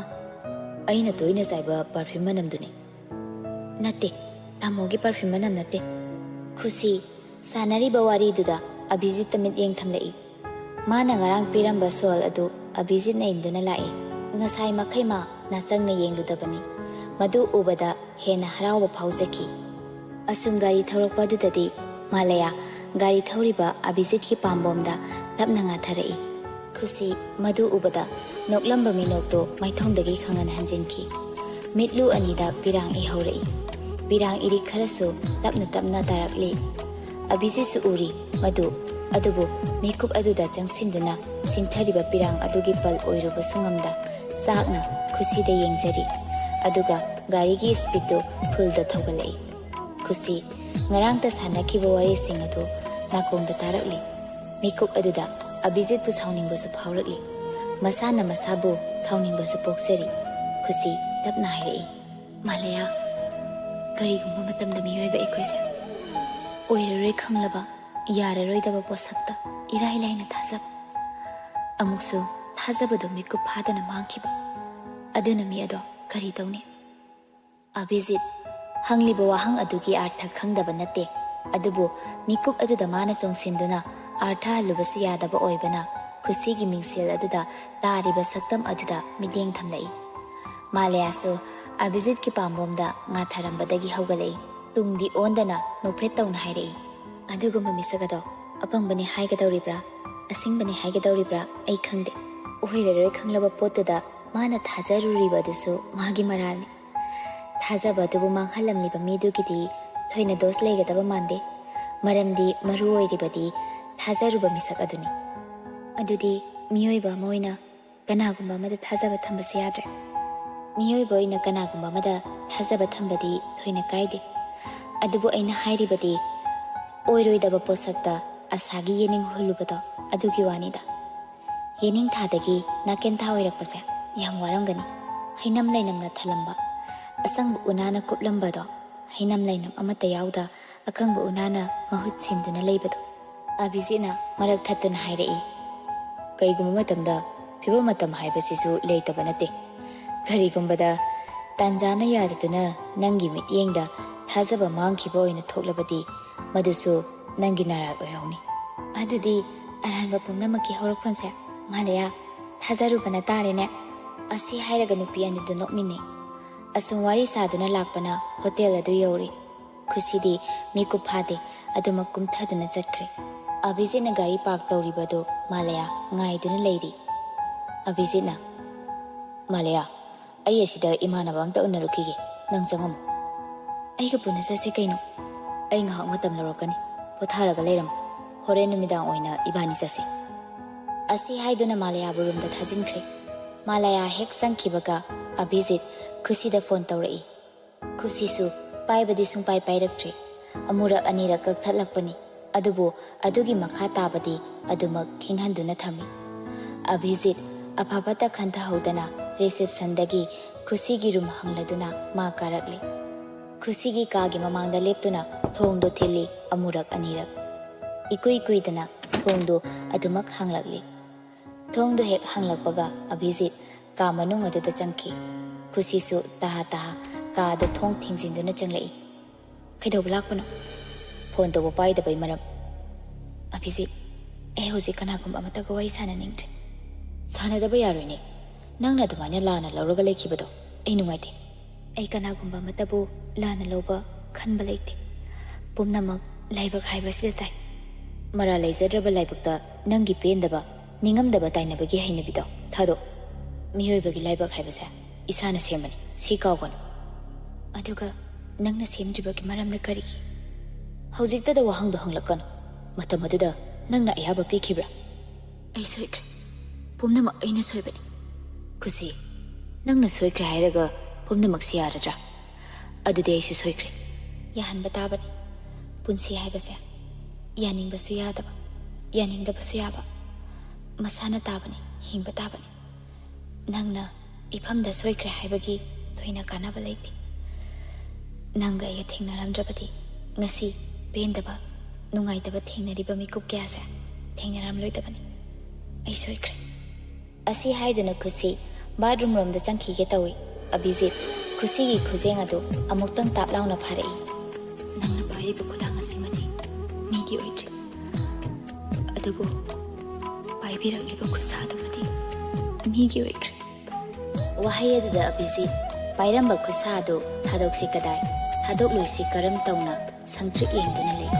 "ꯑꯩꯅ ꯇꯣꯏꯅ ꯆꯥꯏꯕ ꯄꯔꯐ꯭ꯌꯨꯝ ꯃꯅꯝꯗꯨꯅꯤ꯫" "ꯅꯠꯇꯦ, ꯇꯥꯃꯣꯒꯤ ꯄꯔꯐ꯭ꯌꯨꯝ ꯃꯅꯝ ꯅꯠꯇꯦ꯫" ꯈꯨꯁꯤ ꯁꯥꯟꯅꯔꯤꯕ ꯋꯥꯔꯤꯗꯨꯗ ꯑꯚꯤꯖꯤꯠꯇ ꯃꯤꯠꯌꯦꯡ ꯊꯝꯂꯛꯏ꯫ ꯃꯥꯅ ꯉꯔꯥꯡ ꯄꯤꯔꯝꯕ ꯁꯣꯜ ꯑꯗꯨ ꯑꯚꯤꯖꯤꯠꯅ ꯏꯟꯗꯨꯅ ꯂꯥꯛꯏ꯫ ꯉꯁꯥꯏ ꯃꯈꯩ ꯃꯥ ꯅꯥꯆꯪꯅ ꯌꯦꯡꯂꯨꯗꯕꯅꯤ꯫ ꯃꯗꯨ ꯎꯕꯗ ꯍꯦꯟꯅ ꯍꯔꯥꯎꯕ ꯐꯥꯎꯖꯈꯤ꯫ ꯑꯁꯨꯝ ꯒꯥꯔꯤ ꯊꯧꯔꯛꯄ ꯑꯗꯨꯗꯗꯤ ꯃꯥꯂꯌꯥ ꯒꯥꯔꯤ ꯊꯧꯔꯤꯕ ꯑꯚꯤꯖꯤꯠꯀꯤ ꯄꯥꯝꯕꯣꯝꯗ ꯇꯞꯅ ꯉꯥꯊꯔꯛꯏ꯫ ꯈꯨꯁꯤ ꯃꯗꯨ ꯎꯕꯗ ꯅꯣꯛꯂꯝꯕ ꯃꯤꯅꯣꯛꯇꯨ ꯃꯥꯏꯊꯣꯡꯗꯒꯤ ꯈꯪꯍꯟ ꯍꯟꯖꯤꯟꯈꯤ꯫ ꯃꯤꯠꯂꯨ ꯑꯅꯤꯗ ꯄꯤꯔꯥꯡ ꯏꯍꯧꯔꯛꯏ꯫ ꯄꯤꯔꯥꯡ ꯏꯔꯤꯛ ꯈꯔꯁꯨ ꯇꯞꯅ ꯇꯞꯅ ꯇꯥꯔꯛꯂꯤ꯫ ꯑꯚꯤꯖꯤꯠꯁꯨ ꯎꯔꯤ ꯃꯗꯨ, ꯑꯗꯨꯕꯨ ꯃꯤꯀꯨꯞ ꯑꯗꯨꯗ ꯆꯪꯁꯤꯟꯗꯨꯅ ꯁꯤꯟꯊꯔꯤꯕ ꯄꯤꯔꯥꯡ ꯑꯗꯨꯒꯤ ꯄꯜ ꯑꯣꯏꯔꯨꯕꯁꯨ ꯉꯝꯗ ꯆꯥꯛꯅ ꯈꯨꯁꯤꯗ ꯌꯦꯡꯖꯔꯤ꯫ ꯑꯗꯨꯒ ꯒꯥꯔꯤꯒꯤ ꯁ꯭ꯄꯤꯗꯇꯨ ꯐꯨꯜꯗ ꯊꯧꯒꯠꯂꯛꯏ꯫ ꯈꯨꯁꯤ ꯉꯔꯥꯡꯇ ꯁꯥꯟꯅꯈꯤꯕ ꯋꯥꯔꯤꯁꯤꯡ ꯑꯗꯨ ꯅꯥꯀꯣꯡꯗ ꯇꯥꯔꯛꯂꯤ꯫ ꯃꯤꯀꯨꯞ ꯑꯗꯨꯗ ꯑꯚꯤꯖꯤꯠꯄꯨ ꯁꯥꯎꯅꯤꯡꯕꯁꯨ ꯐꯥꯎꯔꯛꯂꯤ꯫ ꯃꯁꯥꯅ ꯃꯁꯥꯕꯨ ꯁꯥꯎꯅꯤꯡꯕꯁꯨ ꯄꯣꯛꯆꯔꯤ꯫ ꯈꯨꯁꯤ ꯇꯞꯅ ꯍꯥꯏꯔꯛꯏ, "ꯃꯥꯂꯌꯥ, ꯀꯔꯤꯒꯨꯝꯕ ꯃꯇꯝꯗ ꯃꯤꯑꯣꯏꯕ ꯑꯩꯈꯣꯏꯁꯦ ꯑꯣꯏꯔꯔꯣꯏ ꯈꯪꯂꯕ ꯌꯥꯔꯔꯣꯏꯗꯕ ꯄꯣꯠꯁꯛꯇ ꯏꯔꯥꯏ ꯂꯥꯏꯅ ꯊꯥꯖꯕ, ꯑꯃꯨꯛꯁꯨ ꯊꯥꯖꯕꯗꯨ ꯃꯤꯀꯨꯞ ꯐꯥꯗꯅ ꯃꯥꯡꯈꯤꯕ, ꯑꯗꯨꯅ ꯃꯤ ꯑꯗꯣ ꯀꯔꯤ ꯇꯧꯅꯤ?" ꯑꯚꯤꯖꯤꯠ ꯍꯪꯂꯤꯕ ꯋꯥꯍꯪ ꯑꯗꯨꯒꯤ ꯑꯥꯔꯊ ꯈꯪꯗꯕ ꯅꯠꯇꯦ, ꯑꯗꯨꯕꯨ ꯃꯤꯀꯨꯞ ꯑꯗꯨꯗ ꯃꯥꯅ ꯆꯣꯡꯁꯤꯟꯗꯨꯅ ꯑꯥꯔꯊ ꯍꯜꯂꯨꯕꯁꯨ ꯌꯥꯗꯕ ꯑꯣꯏꯕꯅ ꯈꯨꯁꯤꯒꯤ ꯃꯤꯡꯁꯦꯜ ꯑꯗꯨꯗ ꯇꯥꯔꯤꯕ ꯁꯛꯇꯝ ꯑꯗꯨꯗ ꯃꯤꯠꯌꯦꯡ ꯊꯝꯂꯛꯏ꯫ ꯃꯥꯂꯌꯥꯁꯨ ꯑꯚꯤꯖꯤꯠꯀꯤ ꯄꯥꯝꯕꯣꯝꯗ ꯉꯥꯊꯔꯝꯕꯗꯒꯤ ꯍꯧꯒꯠꯂꯛꯏ꯫ ꯇꯨꯡꯗꯤ ꯑꯣꯟꯗꯅ ꯅꯣꯛꯐꯦꯠ ꯇꯧꯅ ꯍꯥꯏꯔꯛꯏ, "ꯑꯗꯨꯒꯨꯝꯕ ꯃꯤꯁꯛ ꯑꯗꯣ ꯑꯄꯪꯕꯅꯤ ꯍꯥꯏꯒꯗꯧꯔꯤꯕ꯭ꯔꯥ, ꯑꯁꯤꯡꯕꯅꯤ ꯍꯥꯏꯒꯗꯧꯔꯤꯕ꯭ꯔꯥ ꯑꯩ ꯈꯪꯗꯦ꯫" ꯑꯣꯏꯔꯔꯣꯏ ꯈꯪꯂꯕ ꯄꯣꯠꯇꯨꯗ ꯃꯥꯅ ꯊꯥꯖꯔꯨꯔꯤꯕ ꯑꯗꯨꯁꯨ ꯃꯥꯒꯤ ꯃꯔꯥꯜꯅꯤ꯫ ꯊꯥꯖꯕ ꯑꯗꯨꯕꯨ ꯃꯥꯡꯍꯜꯂꯝꯂꯤꯕ ꯃꯤꯗꯨꯒꯤꯗꯤ ꯊꯣꯏꯅ ꯗꯣꯁ ꯂꯩꯒꯗꯕ ꯃꯥꯟꯗꯦ, ꯃꯔꯝꯗꯤ ꯃꯔꯨ ꯑꯣꯏꯔꯤꯕꯗꯤ ꯊꯥꯖꯔꯨꯕ ꯃꯤꯁꯛ ꯑꯗꯨꯅꯤ꯫ ꯑꯗꯨꯗꯤ ꯃꯤꯑꯣꯏꯕ ꯑꯃ ꯑꯣꯏꯅ ꯀꯅꯥꯒꯨꯝꯕ ꯑꯃꯗ ꯊꯥꯖꯕ ꯊꯝꯕꯁꯦ ꯌꯥꯗ꯭ꯔꯦ꯫ ꯃꯤꯑꯣꯏꯕ ꯑꯣꯏꯅ ꯀꯅꯥꯒꯨꯝꯕ ꯑꯃꯗ ꯊꯥꯖꯕ ꯊꯝꯕꯗꯤ ꯊꯣꯏꯅ ꯀꯥꯏꯗꯦ꯫ ꯑꯗꯨꯕꯨ ꯑꯩꯅ ꯍꯥꯏꯔꯤꯕꯗꯤ ꯑꯣꯏꯔꯣꯏꯗꯕ ꯄꯣꯠꯁꯛꯇ ꯑꯁꯥꯒꯤ ꯌꯦꯅꯤꯡ ꯍꯨꯜꯂꯨꯕꯗꯣ, ꯑꯗꯨꯒꯤ ꯋꯥꯅꯤꯗ꯫ ꯌꯦꯅꯤꯡꯊꯥꯗꯒꯤ ꯅꯥꯀꯦꯟꯊꯥ ꯑꯣꯏꯔꯛꯄꯁꯦ ꯌꯥꯝ ꯋꯥꯔꯝꯒꯅꯤ꯫ ꯍꯩꯅꯝ ꯂꯩꯅꯝꯅ ꯊꯜꯂꯝꯕ, ꯑꯁꯪꯕ ꯎꯅꯥꯅ ꯀꯨꯞꯂꯝꯕꯗꯣ, ꯍꯩꯅꯝ ꯂꯩꯅꯝ ꯑꯃꯠꯇ ꯌꯥꯎꯗ ꯑꯀꯪꯕ ꯎꯅꯥꯅ ꯃꯍꯨꯠ ꯁꯤꯟꯗꯨꯅ ꯂꯩꯕꯗꯣ꯫ ꯑꯕꯤꯖꯤꯠꯅ ꯃꯔꯛ ꯊꯠꯇꯨꯅ ꯍꯥꯏꯔꯛꯏ, "ꯀꯩꯒꯨꯝꯕ ꯃꯇꯝꯗ ꯐꯤꯕꯝ ꯃꯇꯝ ꯍꯥꯏꯕꯁꯤꯁꯨ ꯂꯩꯇꯕ ꯅꯠꯇꯦ꯫ ꯀꯔꯤꯒꯨꯝꯕꯗ ꯇꯥꯟꯖꯥꯅ ꯌꯥꯗꯗꯨꯅ ꯅꯪꯒꯤ ꯃꯤꯠꯌꯦꯡꯗ ꯊꯥꯖꯕ ꯃꯥꯡꯈꯤꯕ ꯑꯣꯏꯅ ꯊꯣꯛꯂꯕꯗꯤ, ꯃꯗꯨꯁꯨ ꯅꯪꯒꯤ ꯅꯔꯥꯜ ꯑꯣꯏꯍꯧꯅꯤ꯫ ꯑꯗꯨꯗꯤ ꯑꯔꯥꯟꯕ ꯄꯨꯝꯅꯃꯛꯀꯤ ꯍꯧꯔꯛꯐꯝꯁꯦ ꯃꯥꯂꯦꯌꯥ, ꯊꯥꯖꯔꯨꯕꯅ ꯇꯥꯔꯦꯅꯦ"꯫ ꯑꯁꯤ ꯍꯥꯏꯔꯒ ꯅꯨꯄꯤ ꯑꯅꯤꯗꯨ ꯅꯣꯛꯃꯤꯟꯅꯩ꯫ ꯑꯁꯨꯝ ꯋꯥꯔꯤ ꯁꯥꯗꯨꯅ ꯂꯥꯛꯄꯅ ꯍꯣꯇꯦꯜ ꯑꯗꯨ ꯌꯧꯔꯦ꯫ ꯈꯨꯁꯤꯗꯤ ꯃꯤꯀꯨꯞ ꯐꯥꯗꯦ, ꯑꯗꯨꯃꯛ ꯀꯨꯝꯊꯗꯨꯅ ꯆꯠꯈ꯭ꯔꯦ꯫ ꯑꯕꯤꯖꯤꯠꯅ ꯒꯥꯔꯤ ꯄꯥꯔꯛ ꯇꯧꯔꯤꯕꯗꯨ ꯃꯥꯂꯦꯌꯥ ꯉꯥꯏꯗꯨꯅ ꯂꯩꯔꯤ꯫ ꯑꯕꯤꯖꯤꯠꯅ, "ꯃꯥꯂꯦꯌꯥ, ꯑꯩ ꯑꯁꯤꯗ ꯏꯃꯥꯟꯅꯕ ꯑꯝꯇ ꯎꯅꯔꯨꯈꯤꯒꯦ, ꯅꯪ ꯆꯪꯉꯝꯃꯨ"꯫ "ꯑꯩꯒ ꯄꯨꯟꯅ ꯆꯠꯁꯦ ꯀꯩꯅꯣ?" "ꯑꯩ ꯉꯥꯏꯍꯥꯛ ꯃꯇꯝ ꯂꯧꯔꯛꯀꯅꯤ, ꯄꯣꯊꯥꯔꯒ ꯂꯩꯔꯝꯃꯨ꯫ ꯍꯣꯔꯦꯟ ꯅꯨꯃꯤꯗꯥꯡ ꯑꯣꯏꯅ ꯏꯕꯥꯅꯤ ꯆꯠꯁꯤ"꯫ ꯑꯁꯤ ꯍꯥꯏꯗꯨꯅ ꯃꯥꯂꯦꯌꯥꯕꯨ ꯔꯨꯝꯗ ꯊꯥꯖꯤꯟꯈ꯭ꯔꯦ꯫ ꯃꯥꯂꯦꯌꯥ ꯍꯦꯛ ꯆꯪꯈꯤꯕꯒ ꯑꯕꯤꯖꯤꯠ ꯈꯨꯁꯤꯗ ꯐꯣꯟ ꯇꯧꯔꯛꯏ꯫ ꯈꯨꯁꯤꯁꯨ ꯄꯥꯏꯕꯗꯤ ꯁꯨꯡꯄꯥꯏ ꯄꯥꯏꯔꯛꯇ꯭ꯔꯦ꯫ ꯑꯃꯨꯔꯛ ꯑꯅꯤꯔꯛ ꯀꯛꯊꯠꯂꯛꯄꯅꯤ, ꯑꯗꯨꯕꯨ ꯑꯗꯨꯒꯤ ꯃꯈꯥ ꯇꯥꯕꯗꯤ ꯑꯗꯨꯃꯛ ꯈꯤꯡꯍꯟꯗꯨꯅ ꯊꯝꯃꯤ꯫ ꯑꯕꯤꯖꯤꯠ ꯑꯐ ꯐꯠꯇ ꯈꯟꯊꯍꯧꯗꯅ ꯔꯤꯁꯦꯞꯁꯟꯗꯒꯤ ꯈꯨꯁꯤꯒꯤ ꯔꯨꯝ ꯍꯪꯂꯗꯨꯅ ꯃꯥ ꯀꯥꯔꯛꯂꯤ꯫ ꯈꯨꯁꯤꯒꯤ ꯀꯥꯒꯤ ꯃꯃꯥꯡꯗ ꯂꯦꯞꯇꯨꯅ ꯊꯣꯡꯗꯣ ꯊꯤꯜꯂꯤ ꯑꯃꯨꯔꯛ ꯑꯅꯤꯔꯛ꯫ ꯏꯀꯨꯏ ꯀꯨꯏꯗꯅ ꯊꯣꯡꯗꯣ ꯑꯗꯨꯃꯛ ꯍꯥꯡꯂꯛꯂꯤ꯫ ꯊꯣꯡꯗꯣ ꯍꯦꯛ ꯍꯥꯡꯂꯛꯄꯒ ꯑꯕꯤꯖꯤꯠ ꯀꯥ ꯃꯅꯨꯡ ꯑꯗꯨꯗ ꯆꯪꯈꯤ꯫ ꯈꯨꯁꯤꯁꯨ ꯇꯍꯥ ꯇꯍꯥ ꯀꯥ ꯑꯗꯨ ꯊꯣꯡ ꯊꯤꯡꯖꯤꯟꯗꯨꯅ ꯆꯪꯂꯛꯏ꯫ "ꯀꯩꯗꯧꯕ ꯂꯥꯛꯄꯅꯣ?" "ꯐꯣꯟ ꯇꯧꯕ ꯄꯥꯏꯗꯕꯩ ꯃꯔꯝ"꯫ "ꯑꯕꯤꯖꯤꯠ, ꯑꯩ ꯍꯧꯖꯤꯛ ꯀꯅꯥꯒꯨꯝꯕ ꯑꯃꯠꯇꯒ ꯋꯥꯔꯤ ꯁꯥꯟꯅꯅꯤꯡꯗ꯭ꯔꯦ"꯫ "ꯁꯥꯟꯅꯗꯕ ꯌꯥꯔꯣꯏꯅꯦ꯫ ꯅꯪꯅ ꯑꯗꯨꯃꯥꯏꯅ ꯂꯥꯟꯅ ꯂꯧꯔꯒ ꯂꯩꯈꯤꯕꯗꯣ ꯑꯩ ꯅꯨꯡꯉꯥꯏꯇꯦ"꯫ "ꯑꯩ ꯀꯅꯥꯒꯨꯝꯕ ꯑꯃꯠꯇꯕꯨ ꯂꯥꯟꯅ ꯂꯧꯕ ꯈꯟꯕ ꯂꯩꯇꯦ꯫ ꯄꯨꯝꯅꯃꯛ ꯂꯥꯏꯕꯛ ꯍꯥꯏꯕꯁꯤꯗ ꯇꯥꯏ"꯫ "ꯃꯔꯥꯜ ꯂꯩꯖꯗ꯭ꯔꯕ ꯂꯥꯏꯕꯛꯇ ꯅꯪꯒꯤ ꯄꯦꯟꯗꯕ, ꯅꯤꯡꯉꯝꯗꯕ ꯇꯥꯏꯅꯕꯒꯤ ꯍꯩꯅꯕꯤꯗꯣ ꯊꯥꯗꯣꯛ꯫ ꯃꯤꯑꯣꯏꯕꯒꯤ ꯂꯥꯏꯕꯛ ꯍꯥꯏꯕꯁꯦ ꯏꯁꯥꯅ ꯁꯦꯝꯕꯅꯤ, ꯁꯤ ꯀꯥꯎꯒꯅꯨ"꯫ "ꯑꯗꯨꯒ ꯅꯪꯅ ꯁꯦꯝꯗ꯭ꯔꯤꯕꯒꯤ ꯃꯔꯝꯅ ꯀꯔꯤꯒꯤ?" "ꯍꯧꯖꯤꯛꯇꯗ ꯋꯥꯍꯪꯗꯣ ꯍꯪꯂꯛꯀꯅꯨ꯫ ꯃꯇꯝ ꯑꯗꯨꯗ ꯅꯪꯅ ꯑꯌꯥꯕ ꯄꯤꯈꯤꯕ꯭ꯔꯥ?" ꯑꯩ ꯁꯣꯏꯈ꯭ꯔꯦ꯫ ꯄꯨꯝꯅꯃꯛ ꯑꯩꯅ ꯁꯣꯏꯕꯅꯤ꯫ ꯈꯨꯁꯤ, ꯅꯪꯅ ꯁꯣꯏꯈ꯭ꯔꯦ ꯍꯥꯏꯔꯒ ꯄꯨꯝꯅꯃꯛꯁꯤ ꯌꯥꯔꯗ꯭ꯔꯥ? ꯑꯗꯨꯗꯤ ꯑꯩꯁꯨ ꯁꯣꯏꯈ꯭ꯔꯦ꯫ ꯌꯥꯍꯟꯕ ꯇꯥꯕꯅꯤ꯫ ꯄꯨꯟꯁꯤ ꯍꯥꯏꯕꯁꯦ ꯌꯥꯅꯤꯡꯕꯁꯨ ꯌꯥꯗꯕ, ꯌꯥꯅꯤꯡꯗꯕꯁꯨ ꯌꯥꯕ, ꯃꯁꯥꯅ ꯇꯥꯕꯅꯤ, ꯍꯤꯡꯕ ꯇꯥꯕꯅꯤ꯫ ꯅꯪꯅ ꯏꯐꯝꯗ ꯁꯣꯏꯈ꯭ꯔꯦ ꯍꯥꯏꯕꯒꯤ ꯊꯣꯏꯅ ꯀꯥꯟꯅꯕ ꯂꯩꯇꯦ꯫ ꯅꯪꯒ ꯑꯩꯒ ꯊꯦꯡꯅꯔꯝꯗ꯭ꯔꯕꯗꯤ ꯉꯁꯤ ꯄꯦꯟꯗꯕ, ꯅꯨꯡꯉꯥꯏꯇꯕ ꯊꯦꯡꯅꯔꯤꯕ ꯃꯤꯀꯨꯞ ꯀꯌꯥꯁꯦ ꯊꯦꯡꯅꯔꯝꯂꯣꯏꯗꯕꯅꯤ꯫ ꯑꯩ ꯁꯣꯏꯈ꯭ꯔꯦ꯫ ꯑꯁꯤ ꯍꯥꯏꯗꯨꯅ ꯈꯨꯁꯤ ꯕꯥꯠꯔꯨꯝ ꯔꯣꯝꯗ ꯆꯪꯈꯤꯒꯦ ꯇꯧꯏ꯫ ꯑꯚꯤꯖꯤꯠ ꯈꯨꯁꯤꯒꯤ ꯈꯨꯖꯦꯡ ꯑꯗꯨ ꯑꯃꯨꯛꯇꯪ ꯇꯥꯞ ꯂꯥꯎꯅ ꯐꯥꯔꯛꯏ꯫ ꯅꯪꯅ ꯄꯥꯏꯔꯤꯕ ꯈꯨꯗꯥꯡ ꯑꯁꯤꯃꯗꯤ ꯃꯤꯒꯤ ꯑꯣꯏꯗ꯭ꯔꯤ, ꯑꯗꯨꯕꯨ ꯄꯥꯏꯕꯤꯔꯛꯂꯤꯕ ꯈꯨꯠꯁꯥ ꯑꯗꯨꯃꯗꯤ ꯃꯤꯒꯤ ꯑꯣꯏꯈ꯭ꯔꯦ꯫ ꯋꯥꯍꯩ ꯑꯗꯨꯗ ꯑꯚꯤꯖꯤꯠ ꯄꯥꯏꯔꯝꯕ ꯈꯨꯠꯁꯥ ꯑꯗꯨ ꯊꯥꯗꯣꯛꯁꯤ ꯀꯗꯥꯏ, ꯊꯥꯗꯣꯛꯂꯣꯏꯁꯤ ꯀꯔꯝ ꯇꯧꯅ ꯁꯪꯇ꯭ꯔꯤꯛ ꯌꯦꯡꯗꯨꯅ ꯂꯩ꯫